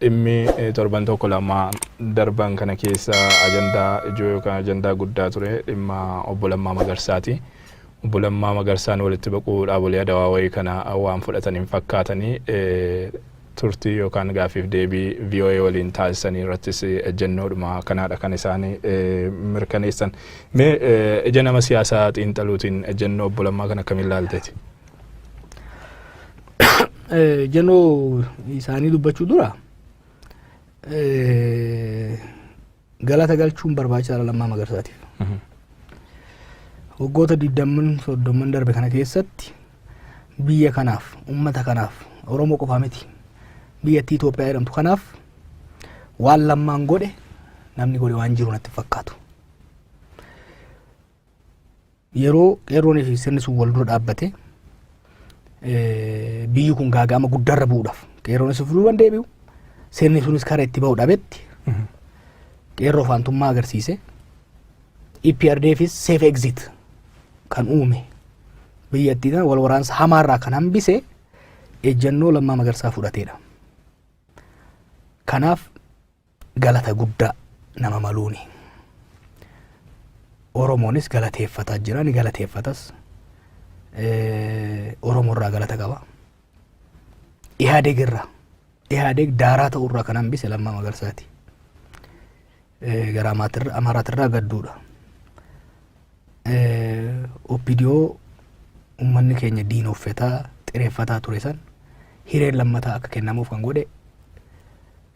Dhimmi torban tokko lama darban kana keessa ajandaa ijoo yookaan ajandaa guddaa ture dhimma Obbo Lammaa Magarsaati. Obbo Lammaa Magarsaan walitti baquu dhaabolee Adawaawayii kana waan fudhatan hin fakkaatanii turtii yookaan gaaffiif deebii VOA waliin taasisanii irrattis ejjennoodhuma kanaadha kan isaan mirkaneessan. Mee ija nama siyaasaa xiinxaluutiin ejjennoo Obbo Lammaa kana akkamiin ilaalteeti? Ejjennoo isaanii dubbachuu dura galata galchuun barbaachisaadha Lammaa Magarsaatiif. Waggoota digdamman soddomman darbe kana keessatti biyya kanaaf, uummata kanaaf, Oromoo qofaa miti, biyyattii Itoophiyaa jedhamtu kanaaf waan Lammaan godhe namni godhe waan jiru natti hin fakkaatu. Yeroo qeerroonii fi sirni sun wal dura dhaabbate, biyyi kun gaaga'ama guddaarra bu'uudhaaf qeerroonis of duuban deebi'u, sirni sunis karaa itti ba'u dhabetti, qeerroo faantummaa agarsiise, EPRDFis safe exit kan uume, biyyattii tana wal waraansa hamaarraa kan hambise ejjennoo Lammaa Magarsaa fudhateedha. Kanaaf galata guddaa nama maluuni. Oromoonis galateeffataa jira, ni galateeffatas. Oromoo irraa galata qaba. Ihaadeg irraa, Ihaadeg daaraa ta'uu irraa kan hambise Lammaa Magarsaati. Gara Amaaraatirraa gadduudha. OPDO uummanni keenya diinoffetaa, xireeffataa ture san hireen lammataa akka kennamuuf kan godhe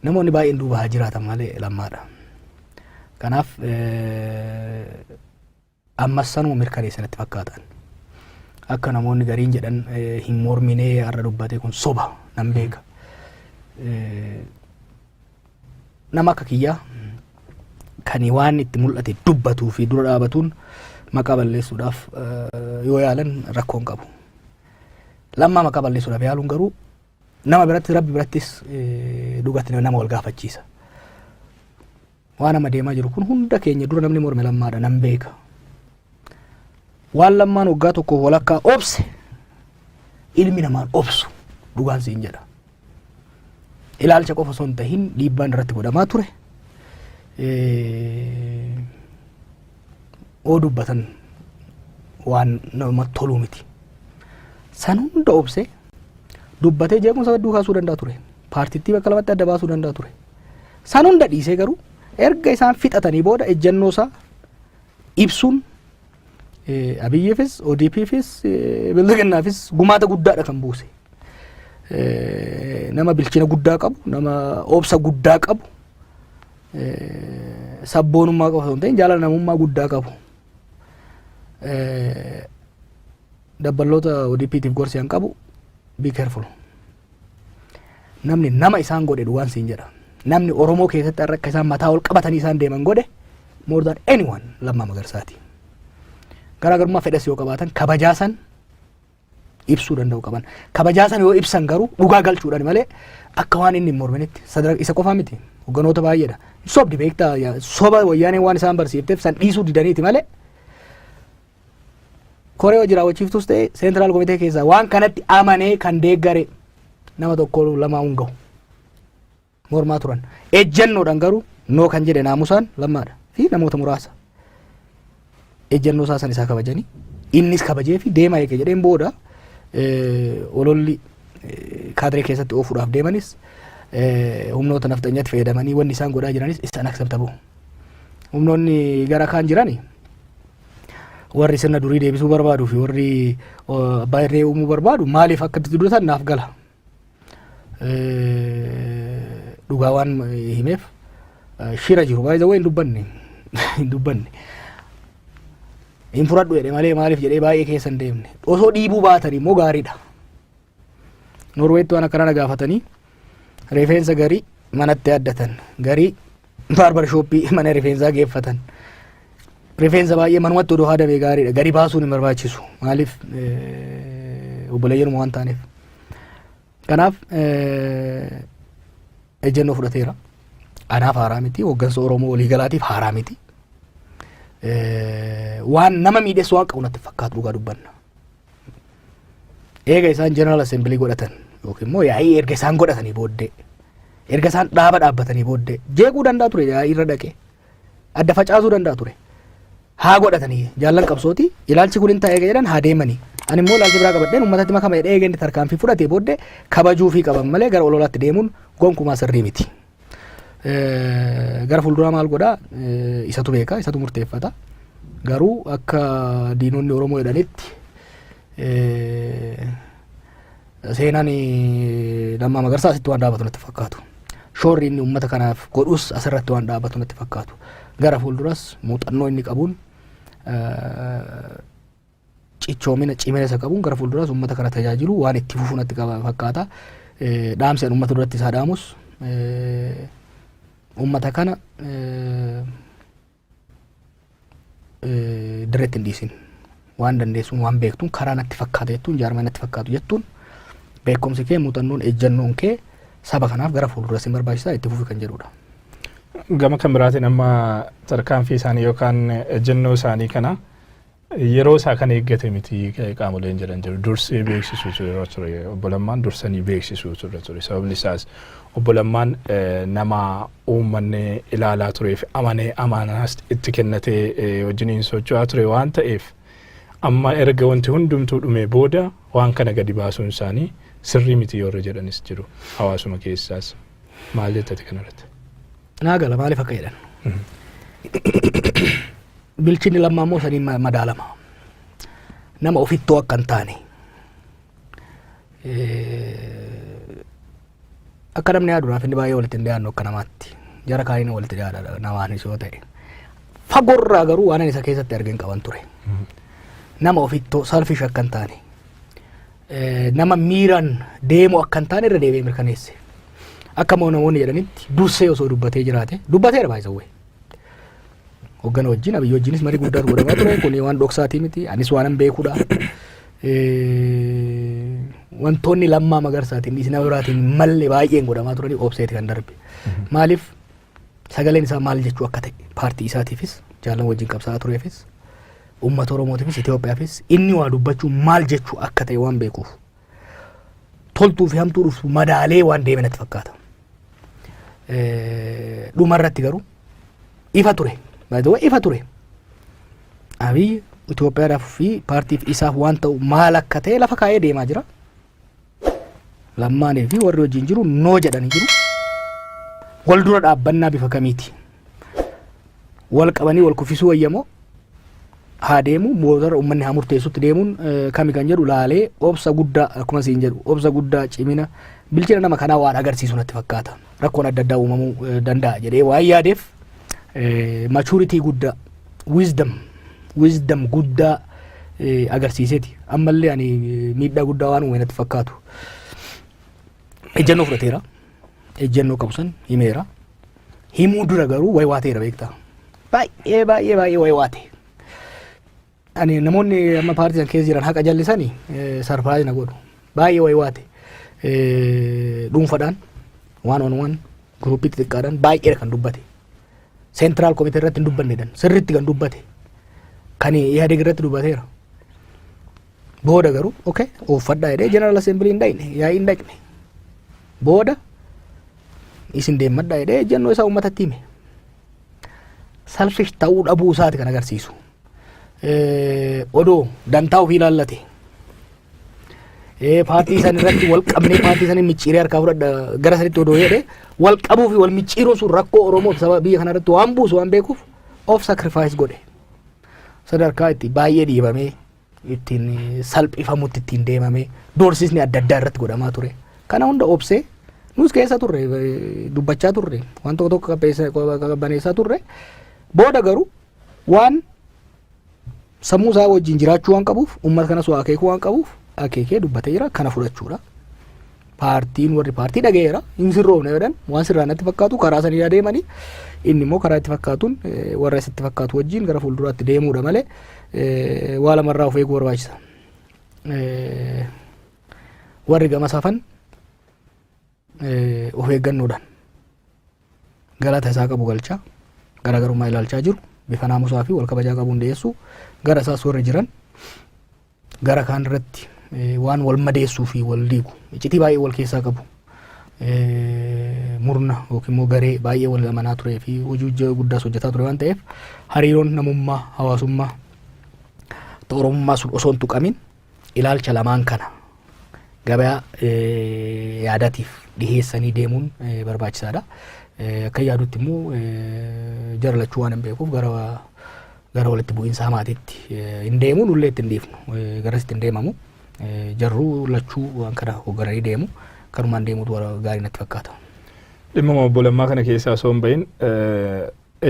namoonni baay'een duuba haa jiraatan malee Lammaadha. Kanaaf ammas sanuma mirkaneessa natti fakkaatan. Akka namoonni gariin jedhan hin morminee har'a dubbate, kun soba, nan beeka. Nama akka kiyyaa kan waan itti mul'ate dubbatuu fi dura dhaabatuun maqaa balleessuudhaaf yoo yaalan rakkoon qabu. Lammaa maqaa balleessuudhaaf yaaluun garuu nama biratti, Rabbi birattis dhugatti nama wal gaafachiisa. Waan amma deemaa jiru kun hunda keenya dura namni morme Lammaadha, nan beeka. Waan Lammaan waggaa tokkoof walakkaa obse ilmi namaan obsu, dhugaan siin jedha. Ilaalcha qofa osoo hin tahin dhiibbaan irratti godhamaa ture. Oo dubbatan waan namatti toluu miti. San hunda obsee dubbatee jeequmsa hedduu kaasuu danda'a ture. Paartittii bakka lamatti adda baasuu danda'a ture. San hunda dhiisee garuu erga isaan fixatanii booda ejjennoo isaa ibsuun Abiyyiifis, ODPfis, Bilxiginnaafis gumaata guddaadha kan buuse. Nama bilchina guddaa qabu, nama obsa guddaa qabu, sabboonummaa qofa osoo hin ta'in jaalala namummaa guddaa qabu. Dabballoota ODPtiif gorsi an qabu, be careful. Namni nama isaan godhe, dhugaan siin jedha. Namni Oromoo keessatti har'a akka isaan mataa ol qabatanii isaan deeman godhe more than anyone Lammaa Magarsaati. Garaagarummaa fedhas yoo qabaatan kabajaa san ibsuu danda'u qaban. Kabajaa san yoo ibsan garuu dhugaa galchuudhaan malee akka waan inni hin morminitti sadarkaa isa qofaa miti, hogganoota baay'eedha. Sobdi beektaa, soba Wayyaaneen waan isaan barsiifteef san dhiisuu didaniiti malee koree hojii raawwachiiftus ta'e central komitee keessaa waan kanatti amanee kan deeggare nama tokko lamaa hin gahu. Mormaa turan. Ejjennoodhaan garuu no kan jedhe naamusaan Lammaadha fi namoota muraasa. Ejjennoo isaa san isaa kabajanii, innis kabajee fi deemaa eege jedheen booda ololli kaadiree keessatti oofuudhaaf deemanis, humnoota nafxanyaatti fayyadamanii wanni isaan godhaa jiranis is unacceptable. Humnoonni gara kaan jirani, warri sirna durii deebisuu barbaaduu fi warri abbaa irree uumuu barbaadu, maaliif akka itti dubbatan naaf gala. Dhugaa waan himeef shira jiru baay'ee hin dubbanne, hin dubbanne. Hin fudhadhu jedhe malee maaliif jedhee baay'ee keessa hin deemne. Osoo dhiibuu baatan immoo gaariidha. Norweetti waan akkana na gaafatanii, rifeensa garii manatti addatan, garii barber shop mana rifeensaa geeffatan. Rifeensa baay'ee manumatti odoo haadamee gaariidha. Gadi baasuun hin barbaachisu. Maaliif, obboleeyyanuma waan taaneef. Kanaaf ejjennoo fudhateera. Anaaf haaraa miti. Hooggansa Oromoo waliigalaatiif haaraa miti. Waan nama miidhessu waan qabu natti fakkaatu, dhugaa dubbanna. Eega isaan General Assembly godhatan yookiin immoo yaa'ii erga isaan godhatanii booddee Erga isaan dhaaba dhaabbatanii booddee jeequu danda'a ture, irra dhaqee adda facaasuu danda'a ture. Haa godhatanii, jaallan qabsooti, ilaalchi kun hin ta'e jedhan haa deemanii. Ani immoo ilaalchi biraa qabadheen uummatatti makama jedhee eegeen tarkaanfii fudhatee booddee kabajuu fi qaban malee gara ololaatti deemuun gonkumaa sirrii miti. Gara fuulduraa maal godhaa isatu beeka, isatu murteeffata. Garuu akka diinonni Oromoo jedhanitti seenaan Lammaa Magarsaa asitti waan dhaabatu natti fakkaatu. Shoorri inni uummata kanaaf godhus asirratti waan dhaabatu natti fakkaatu. Gara fuulduras muuxannoo inni qabuun, cichoomina cimina isa qabuun gara fuulduras uummata kana tajaajilu waan itti fufu natti fakkaata. Dhaamsi ani uummata duratti isaa dhaamus, uummata kana dirreetti hin dhiisin. Waan dandeessuun, waan beektuun, karaa natti fakkaata jettuun, jaarmaa natti fakkaatu jettuun, beekumsi kee, muuxannoon, ejjannoon kee saba kanaaf gara fuulduras hin barbaachisaa, itti fufi kan jedhudha. Gama kan biraatiin amma tarkaanfii isaanii yookaan ejjennoo isaanii kana yeroo isaa kan eeggate miti qaamoleen jedhan jiru. Dursee beeksisuutu yeroo ture. Obbo Lammaan dursanii beeksisuutu irra ture. Sababni isaas obbo Lammaan nama uummanni ilaalaa tureef amanee amanaas itti kennatee wajjiniin socho'aa ture waan ta'eef, amma erga wanti hundumtuu dhumee booda waan kana gadi baasuun isaanii sirrii miti yoo jedhanis jiru hawaasuma keessaas. Maal jettati kanarratti? Naa gala maaliif akka jedhan. Bilchinni Lammaa immoo saniin madaalama. Nama ofittoo akka hin taane. Akka namni yaadu naaf inni baay'ee walitti hin dhiyaannu akka namaatti. Jara kaaniin walitti dhiyaadha namaanis yoo ta'e. Fagoorraa garuu waan ani isa keessatti argeen qaban ture. Nama ofittoo, selfish akka hin taane. Nama miiraan deemu akka hin taane irra deebi'ee mirkaneesse. Akka immoo namoonni jedhanitti dursee osoo dubbatee jiraate, dubbateera baay'isawwee. Hoggana wajjin, Abiyyi wajjinis marii guddaatu godhamaa ture. Kun waan dhoksaatii miti. Anis waan hin beekudha. Wantoonni Lammaa Magarsaatiin dhiisi nama biraatiin malle baay'een godhamaa turanii obseeti kan darbe. Maaliif, sagaleen isaa maal jechuu akka ta'e paartii isaatiifis, jaallan wajjin qabsaa'aa tureefis, uummata Oromootiifis, Itoophiyaafis inni waa dubbachuu maal jechuu akka ta'e waan beekuuf, toltuu fi hamtuu dhuftu madaalee waan deeme natti fakkaata. Dhumarratti garuu ifa ture. By the way, ifa ture. Abiy Itoophiyaadhaaf fi paartiif isaaf waan ta'u maal akka ta'e lafa kaa'ee deemaa jira. Lammaanii fi warri wajjin jiru no jedhanii jiru. Wal dura dhaabbannaa bifa kamiiti? Wal qabanii wal kuffisuu wayyamoo, haa deemu, motora uummanni haa murteessutti deemuun kami kan jedhu laalee, obsa guddaa, akkuma siin jedhu, obsa guddaa, cimina, bilchina nama kanaa waan agarsiisu natti fakkaata. Rakkoon adda addaa uumamuu danda'a jedhee waan yaadeef, maturity guddaa, wisdom guddaa agarsiiseeti. Ammallee ani miidhaa guddaa waan uume natti fakkaatu. Ejjennoo fudhateera. Ejjennoo qabu san himeera. Himuu dura garuu wayi waateera, beektaa. Baay'ee baay'ee baay'ee wayi waate. Ani namoonni amma paartii san keessa jiran haqa jallisanii surprise na godhu. Baay'ee wayi waate. Dhuunfadhaan, one on one, group xixiqqaadhaan baay'eedha kan dubbate. Central committee irratti hin dubbannedhan sirriitti kan dubbate. Kan Ihadeg irratti dubbateera. Booda garuu okay uffadhaa jedhee General Assembly hin dhaqne, yaa'ii hin dhaqne. Booda isin deemmadhaa jedhee ejjennoo isaa uummatatti hime. Selfish ta'uu dhabuu isaati kan agarsiisu. Odoo dantaa ofii ilaallate, paartii san irratti wal qabnee paartii sanii micciiree harkaa fudhadha gara sanitti odoo jedhe, wal qabuu fi wal micciiruun sun rakkoo Oromoo fi saba biyya kana irratti waan buusu waan beekuuf of sacrifice godhe. Sadarkaa itti baay'ee dhiibamee, ittiin salphifamutti ittiin deemamee, doorsisni adda addaa irratti godhamaa ture. Kana hunda obsee, nus keessa turre, dubbachaa turre, waan tokko tokko qabbaneessaa turre. Booda garuu waan sammuu isaa wajjin jiraachuu waan qabuuf, uummata kanas waa akeekuu waan qabuuf, akeekee dubbatee jira, kana fudhachuudha. Paartiin, warri paartii dhaga'eera, hin sirroofne jedhan, waan sirraa natti fakkaatu karaa sanii adeemanii, inni immoo karaa itti fakkaatuun warra isitti fakkaatu wajjin gara fuulduraatti deemuudha malee, waa lamarraa of eeguu barbaachisa. Warri gama safan of eeggannoodhaan galata isaa qabu galchaa, garaagarummaa ilaalchaa jiru bifa naamusaa fi wal kabajaa qabuun dhiyeessuu, gara isaas warri jiran gara kaan irratti waan wal madeessuu fi wal diigu iccitii baay'ee wal keessaa qabu. Murna yookiin immoo garee baay'ee wal amanaa turee fi hojii guddaas hojjetaa ture waan ta'eef, hariiroon namummaa, hawaasummaa, oromummaa sun osoo hin tuqamin ilaalcha lamaan kana gabayaa yaadatiif dhiheessanii deemuun barbaachisaadha. Akka yaadutti immoo jara lachuu waan hin beekuuf gara walitti bu'iinsa hamaatitti hin deemu, nullee itti hin dhiifnu, garasitti hin deemamu. Jarruu lachuu waan kana hooggananii deemu, kanumaan deemuutu gaarii natti fakkaata. Dhimma obbo Lammaa kana keessaa osoo hin bahin,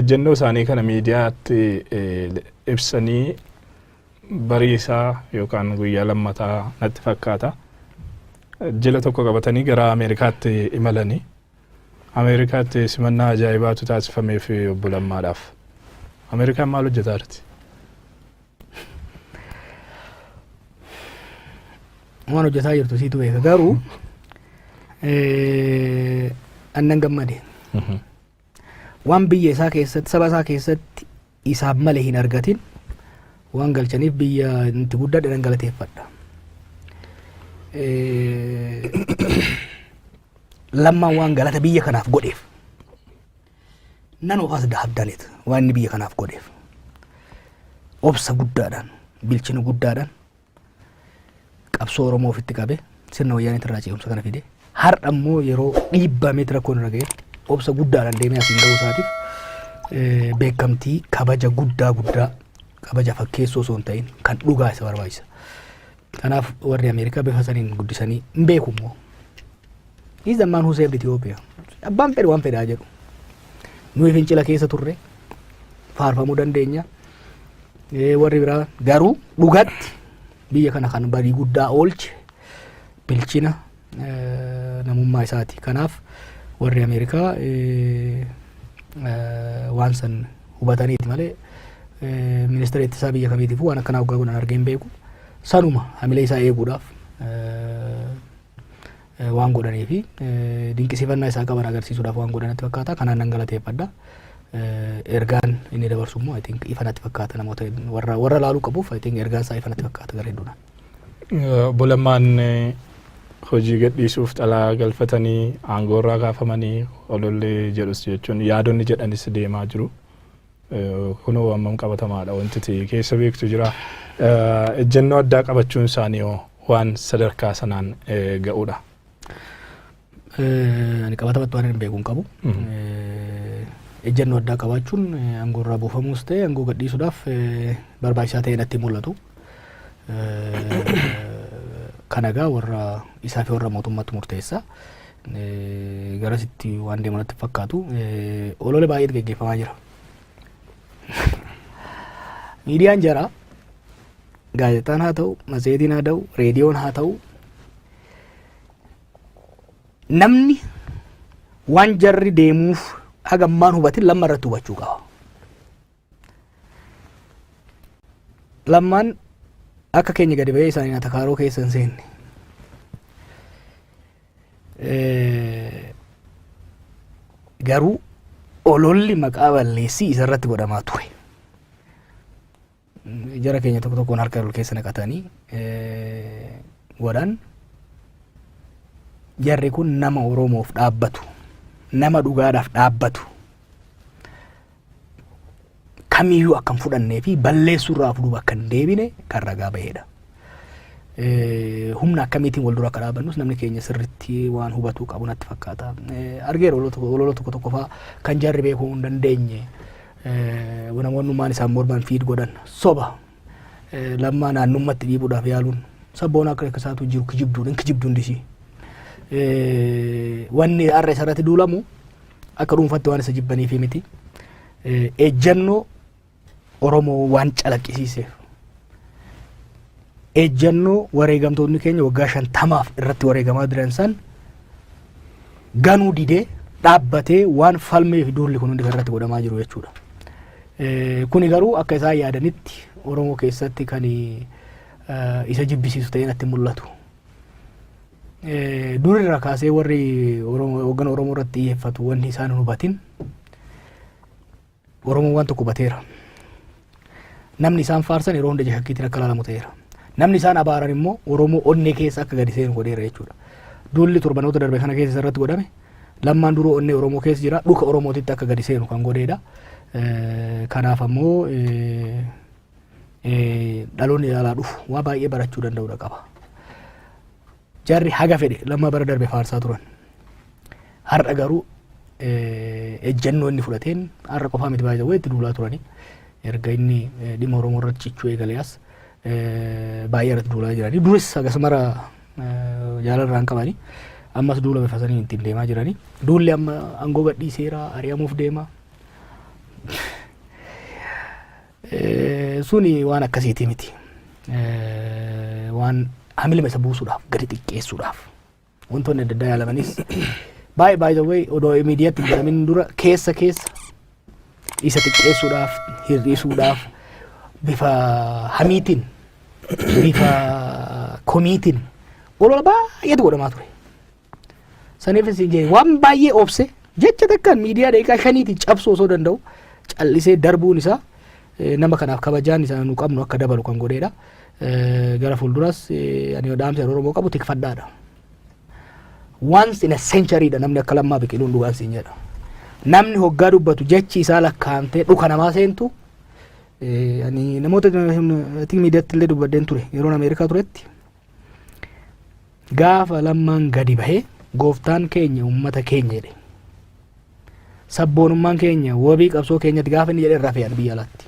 ejjennoo isaanii kana miidiyaatti ibsanii bariisaa yookaan guyyaa lammataa natti fakkaata. Jila tokko qabatanii gara Ameerikaatti imalanii. Ameerikaatti simannaa ajaa'ibaatu taasifameef obbo Lammaadhaaf. Ameerikaan maal hojjetaa jirti? Waan hojjetaa jirtu siitu beeka, garuu annan gammade. Waan biyya isaa keessatti, saba isaa keessatti isaaf malee hin argatin waan galchaniif biyya itti guddadhe nan galateeffadha. Lammaan waan galata biyya kanaaf godheef, none of us have done it, waan inni biyya kanaaf godheef, obsa guddaadhaan, bilchina guddaadhaan qabsoo Oromoo ofitti qabe, sirna wayyaaniitti irraa ce'umsa kana fide, har'a immoo yeroo dhiibbameetti rakkoon irra ga'etti obsa guddaadhaan deemee asiin ga'uu isaatiif beekamtii, kabaja guddaa guddaa, kabaja fakkeessoo osoo hin ta'in kan dhugaa isa barbaachisa. Kanaaf warri Ameerikaa bifa saniin guddisanii hin beeku immoo. He's the man who saved Ethiopia. Abbaan fedhe waan fedhaa jedhu. Nuyi fincila keessa turre faarfamuu dandeenya. Warri biraa garuu dhugatti biyya kana kan badii guddaa oolche bilchina namummaa isaati. Kanaaf warri Ameerikaa waan san hubataniiti malee ministeera ittisaa biyya kamiitiif waan akkanaa waggaa godhan argee hin beeku. Sanuma hamilee isaa eeguudhaaf waan godhanii fi dinqisiifannaa isaa qaban agarsiisuudhaaf waan godhanatti fakkaata. Kanaan nan galateeffadha. Ergaan inni dabarsu immoo, I think, ifa natti fakkaata. Namoota warra laaluu qabuuf, I think, ergaan isaa ifa natti fakkaata gara hedduudhaan. Obbo Lammaan hojii gadhiisuuf xalaa galfatanii aangoorraa kaafamanii olollee jedhus jechuun yaadonni jedhanis deemaa jiru. Kunoo hammam qabatamaadha wanti ta'e keessa beektu jira. Ejjennoo addaa qabachuun isaanii hoo waan sadarkaa sanaan ga'uudha? Ani qabatamatti waan hin beeku hin qabu. Ejjennoo addaa qabaachuun aangoorraa buufamuus ta'e aangoo gadhiisuudhaaf barbaachisaa ta'e natti mul'atu. Kana egaa warra isaa fi warra mootummaatti murteessa. Garasitti waan deemu natti fakkaatu. Olola baay'eetu geggeeffamaa jira. Miidiyaan jara, gaazexaan haa ta'u, matseetiin haa ta'u, reediyoon haa ta'u, namni waan jarri deemuuf hagammaan hubatin Lamma irratti hubachuu qaba. Lammaan akka keenya gadi ba'ee isaanii atakaaroo keessa hin seenne. Garuu ololli maqaa balleessii isarratti godhamaa ture. Jara keenya tokko tokkoon harka ol keessa naqatanii godhan. Jarri kun nama Oromoof dhaabbatu, nama dhugaadhaaf dhaabbatu kamiyyuu akka hin fudhannee fi balleessuurraa of duuba akka hin deebine kan ragaa bahedha. Humna akkamiitiin wal dura akka dhaabannus namni keenya sirritti waan hubatuu qabu natti fakkaata. Argeera olola tokko tokko fa'aa kan jarri beekuu hin dandeenye, namoonni ummaan isaan morman feed godhan soba. Lammaa naannummatti dhiibuudhaaf yaaluun sabboona akka isaatu jiru kijibduun hin kijibduun disii. Wanni har'a isarratti duulamu akka dhuunfatti waan isa jibbaniifi miti. Ejjennoo Oromoo waan calaqqisiiseef, ejjennoo wareegamtoonni keenya waggaa 50f irratti wareegamaa jiran san ganuu didee dhaabbatee waan falmee fi duulli kun hundi kan irratti godhamaa jiru jechuudha. Kuni garuu akka isaan yaadanitti Oromoo keessatti kan isa jibbisiisu ta'ee natti mul'atu. Durirraa kaasee warri hoggana Oromoo irratti xiyyeeffatu wanni isaan hin hubatin, Oromoon waan tokko hubateera. Namni isaan faarsan yeroo hunda ija shakkiitiin akka ilaalamu ta'eera. Namni isaan abaaran immoo Oromoo onnee keessa akka gadi seenu godheera jechuudha. Duulli torbanoota darbe kana keessa irratti godhame, Lammaan duruu onnee Oromoo keessa jira, dhuka Oromootitti akka gadi seenu kan godheedha. Kanaaf ammoo dhaloonni ilaalaa dhufu waa baay'ee barachuu danda'uudha qaba. Jarri haga fedhe Lammaa bara darbe faarsaa turan. Har'a garuu ejjennoo inni fudhateen, har'a qofaa miti, baay'ee itti duulaa turani. Erga inni dhimma Oromoo irratti cichuu eegalee as baay'ee irratti duulaa jirani. Duris akkasumara jaalarraan qabani. Ammas duula bifa saniin ittiin deemaa jirani. Duulli amma aangoo gadhiiseera, ari'amuuf deema. Suni waan akkasiiti miti. Waan hamilima isa buusuudhaaf, gadi xiqqeessuudhaaf wantoonni adda addaa yaalamanis baay'ee, by the way, odoo miidiyaatti hin jedhamin dura keessa keessa isa xiqqeessuudhaaf, hir'isuudhaaf, bifa hamiitiin, bifa komiitiin olola baay'eetu godhamaa ture. Saniifis hin jee waan baay'ee obse, jecha takkaan miidiyaa daqiiqaa 5tiin cabsuu osoo danda'u callisee darbuun isaa nama kanaaf kabajaan isaa nu qabnu akka dabalu kan godheedha. Gara fuulduras ani dhaamsa Oromoo qabu tikfadhaadha. Once in a century dha namni akka Lammaa biqiluun, dhugaan siin jedha. Namni hoggaa dubbatu jechi isaa lakkaa'amtee dhuka namaa seentu, ani namoota miidiyaatti illee dubbadheen ture yeroon Ameerikaa turetti. Gaafa Lammaan gadi bahee "Gooftaan keenya uummata keenya" jedhe, "Sabboonummaan keenya wabii qabsoo keenyatti" gaafa inni jedhe irraa fe'an biyya alaatti.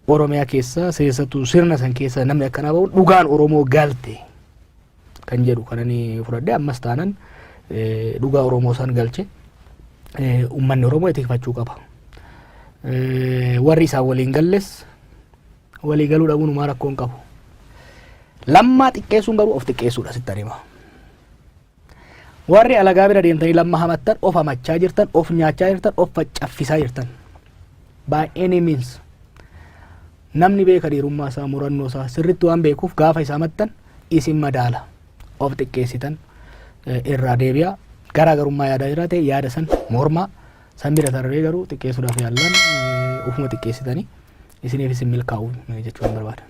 Oromiyaa keessa seessattuu sirna san keessa namni akkanaa bahu, dhugaan Oromoo galte kan jedhu kan ani fudhadhe. Ammas taanan dhugaa Oromoo san galche, uummanni Oromoo tikfachuu qaba. Warri isaan waliin galles walii galuu dhabuun homaa rakkoo hin qabu. Lammaa xiqqeessuun garuu of xiqqeessuudha, sitti hima. Warri alagaa bira deemtanii Lamma hamattan, of hamachaa jirtan, of nyaachaa jirtan, of faccaffisaa jirtan. By any means. Namni beeka dhiirummaa isaa, murannoo isaa sirriitti waan beekuuf, gaafa isaa hamattan isin madaala. Of xiqqeessitan, irraa deebi'a. Garaagarummaa yaadaa jiraate yaada san mormaa, san bira tarree garuu xiqqeessuudhaaf yaallan ufuma xiqqeessitanii isiniif isin milkaa'u jechuun barbaada.